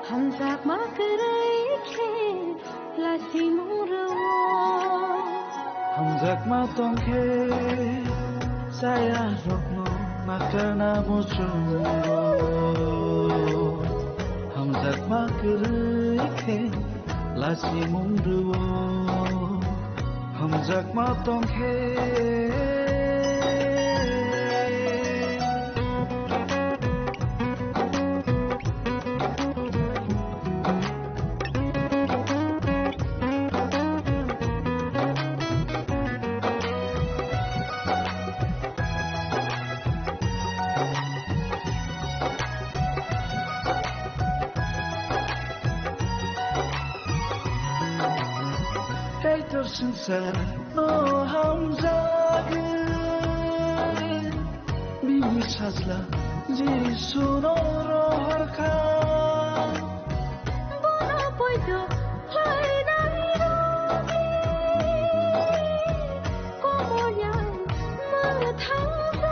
hamjakma kwrwi khe lasimung rwo. Hamjakma tongkhe chaya rokno nakarna muchungo. Hamjakma kwrwi khe lasimung rwo. Hamjakma tongkhe. Kaitor swngcharno hamjagwi, bini sajla Jisuno rohorkha. Bono poito khlainai rokni komolyai mwthangjakno.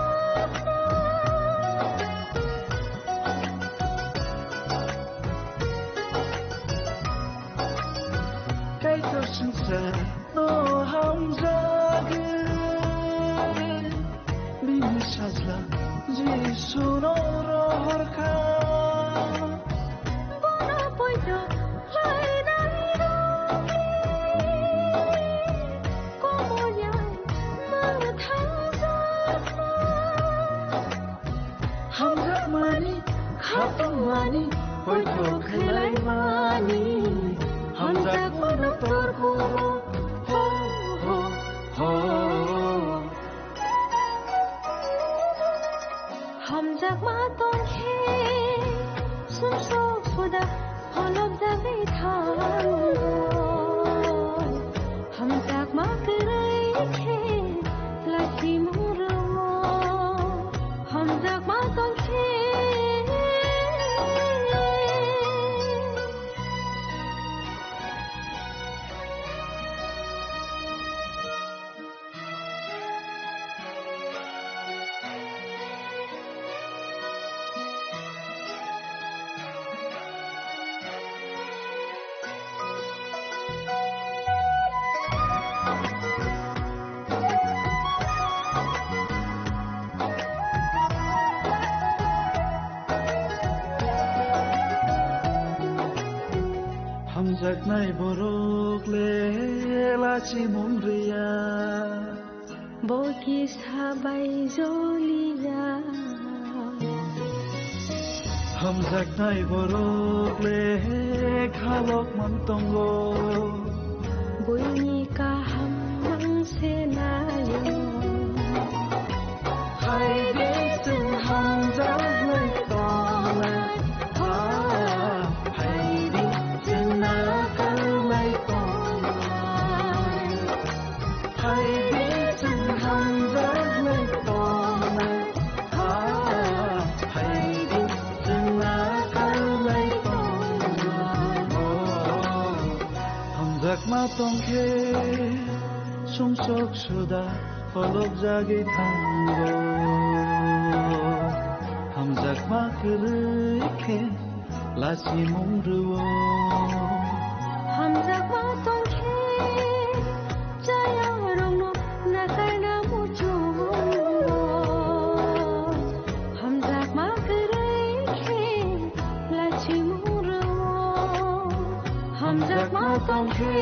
Kaitor swngcharno hamjagwi, bini sajla Jisuno rohorkha. Bono poito khlainai rokni komolyai mwthangjakno. Hamjakmani, khatungmani, poito khlaimani, hamjakmano torkhumo, ho, ho, ho. Hamjakma tongkhe, sumsok suda pholok jagwi thango. Hamjakma kwrwi khe lasimung rwo. Hamjakma tongkhe. Hamjaknai borok le lachi mung riya. Bo kisa bai joliya. Hamjaknai borok le khalok man tongo. Buini kaham mang se nayo. Hai de chwng hamjaknai tongnai. Ha, hai de chwng nakarnai tongnai. Hai de chwng hamjaknai tongnai, ha, hai de chwng nakarnai tongnai. Oh, hamjakma tongkhe sumsok suda pholok jagwi thango. Hamjakma kwrwi khe lasimung rwo. Hamjakma tongkhe chaya rokno nakarna muchungo. Hamjakma kwrwi khe lasimung rwo. Hamjakma tongkhe.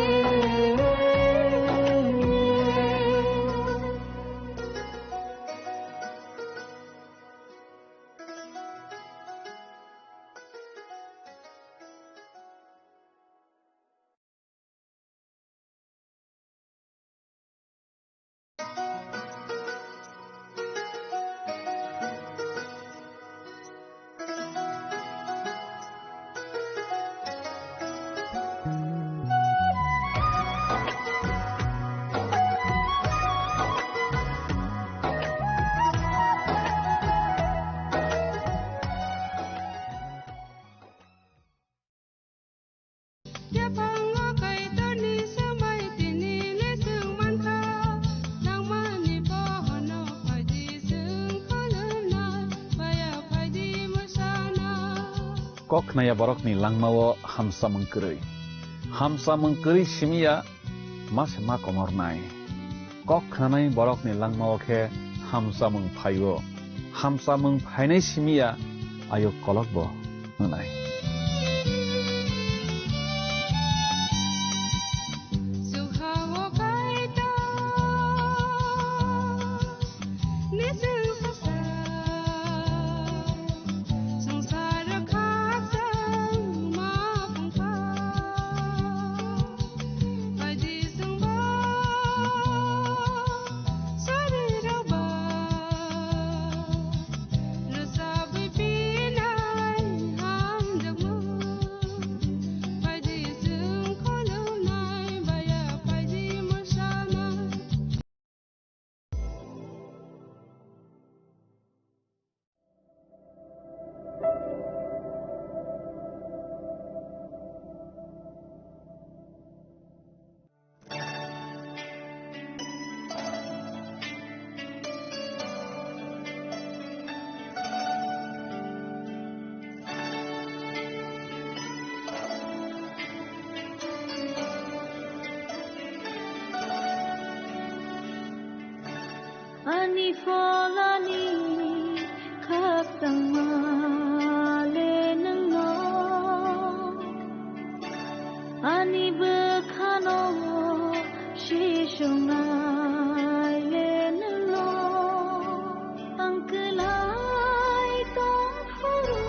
Kok khnaya borokni langmao hamsamung kwrwi. Hamsamung kwrwi simi ya ma se ma komornai. Kok khnanai borokni langmao khe hamsamung phaio. Hamsamung phainai simi ya ayuk kolokbo wngnai. Ani pholani khakchangma le nwngno, ani bwkhano sisongnai le nwngno. Ang kwlai tong phuru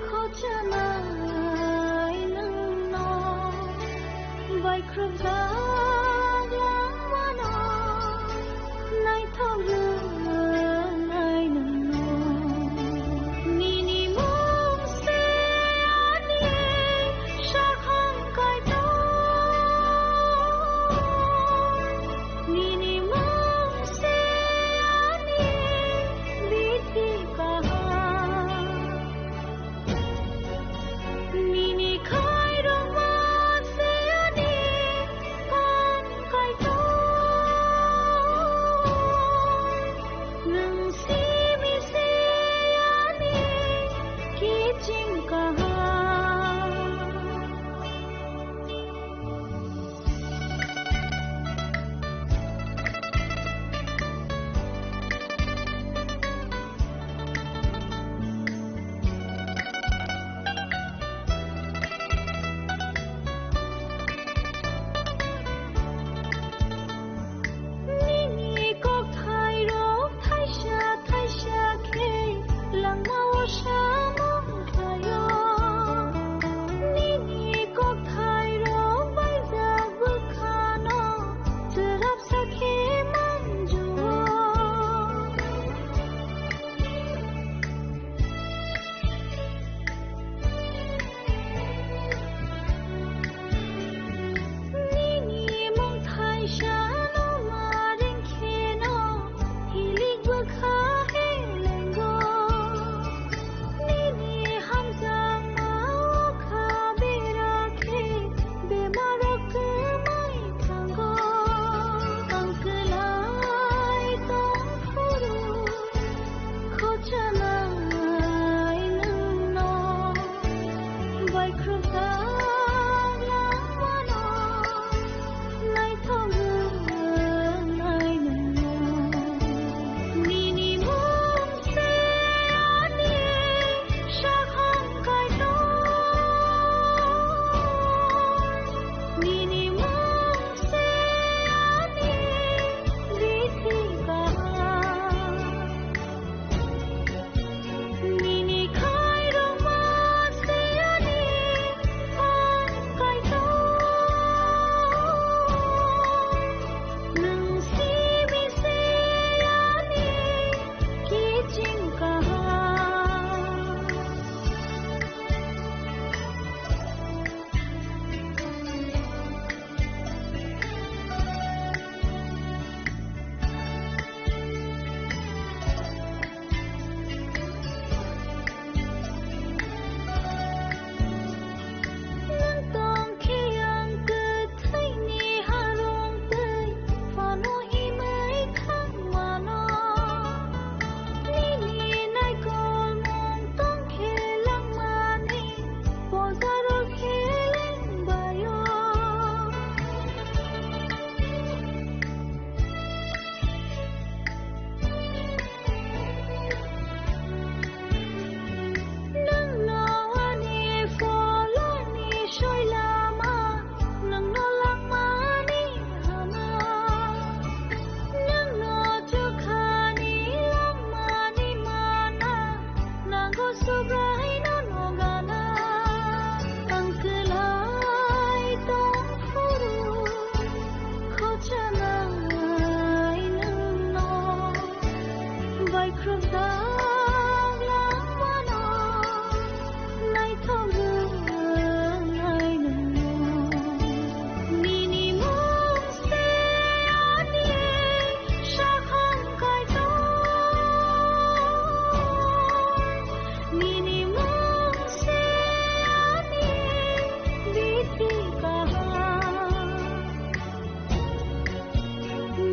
khochanai nwngno, baikhrupjak langmano naithok rwnai nwngno. Nini mung se ani sakhang kaitor.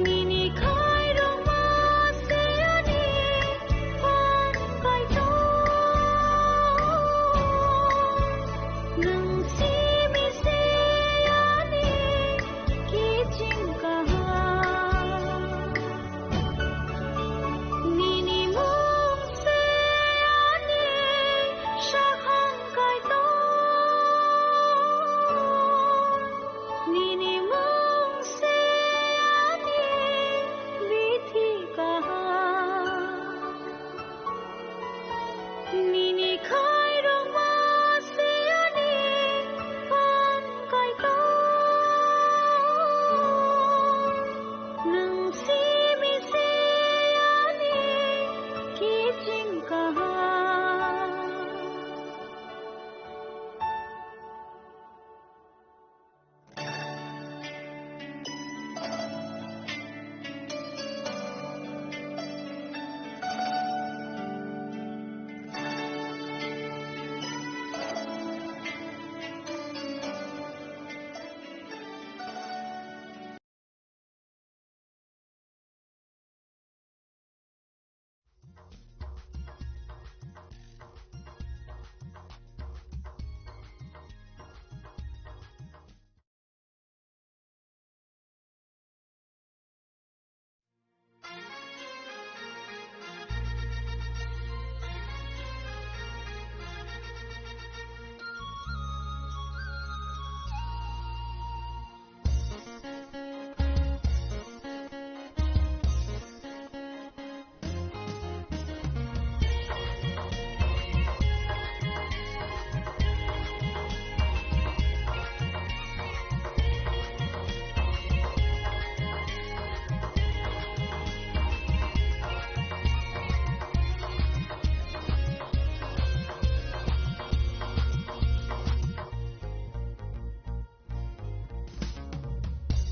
Nini khairokma se ani phan kaitor. Nwng simi se ani kiching kaham. Nini mung se ani sakhang kaitor. Nini mung se ani bithi kaham. Nini khairokma se ani phan kaitor. Nwng simi se ani kiching kaham.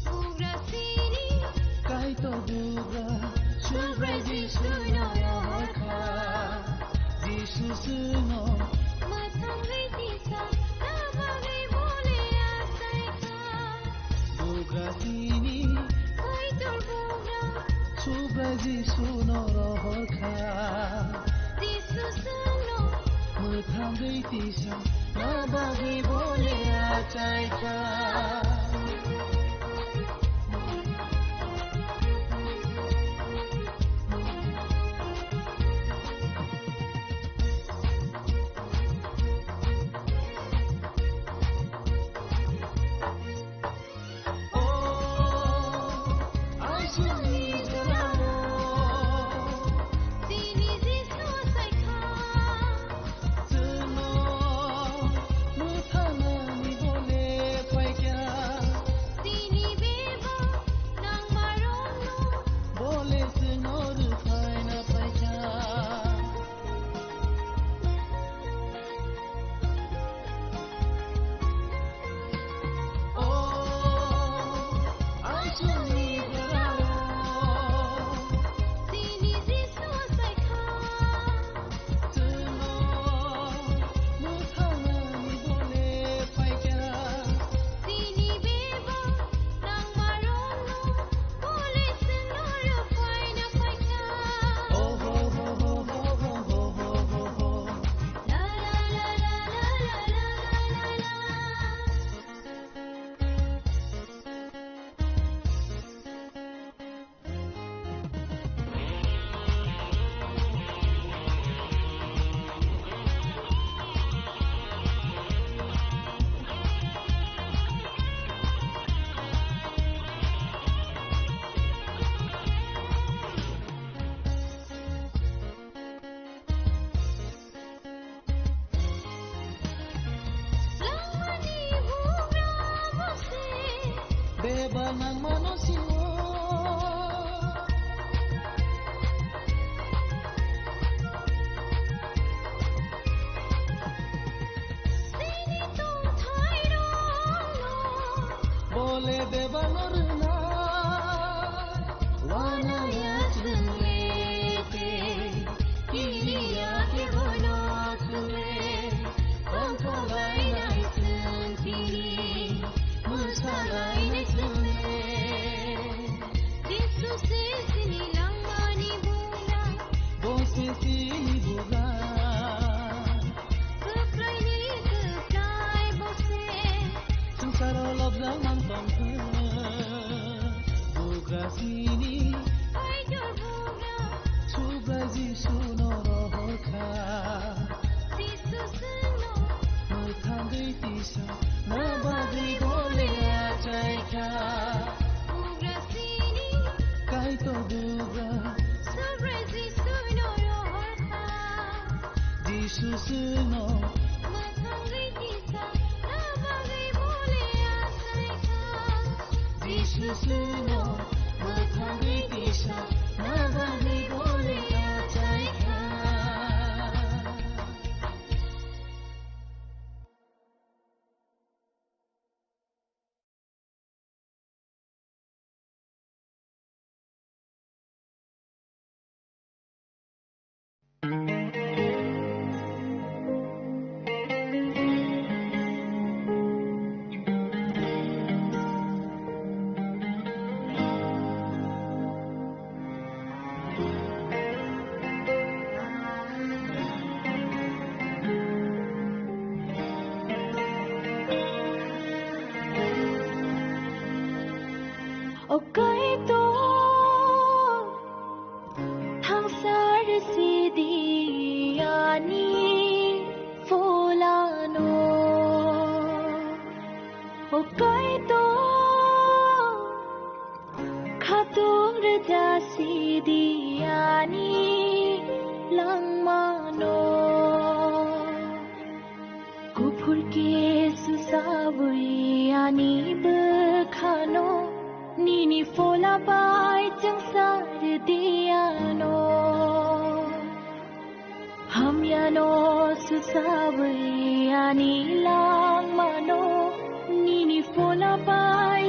Bugra sini. Kaitor bugra, Subrai Jisu no rohor kha. Jisu chwngno. Mwthangwi tisa, na bagwi bole achai kha. Bugra sini. Kaitor bugra. Subrai Jisu no rohor kha. Jisu chwngno. Mwthangwi tisa, na bagwi bole achai kha. Susuno mwthangwi tisa na bagwi bole achaikha. Jisusuno mwthangwi tisa na bagwi bole achaikha. O Kaitor, thangsar sidi ani pholano. O Kaitor, khatung rwja sidi ani langmano. Kuphur khe susawi ani bwkhano, nini phola bai chwngsar di ano. Hamyano susawi ani langmano, nini phola bai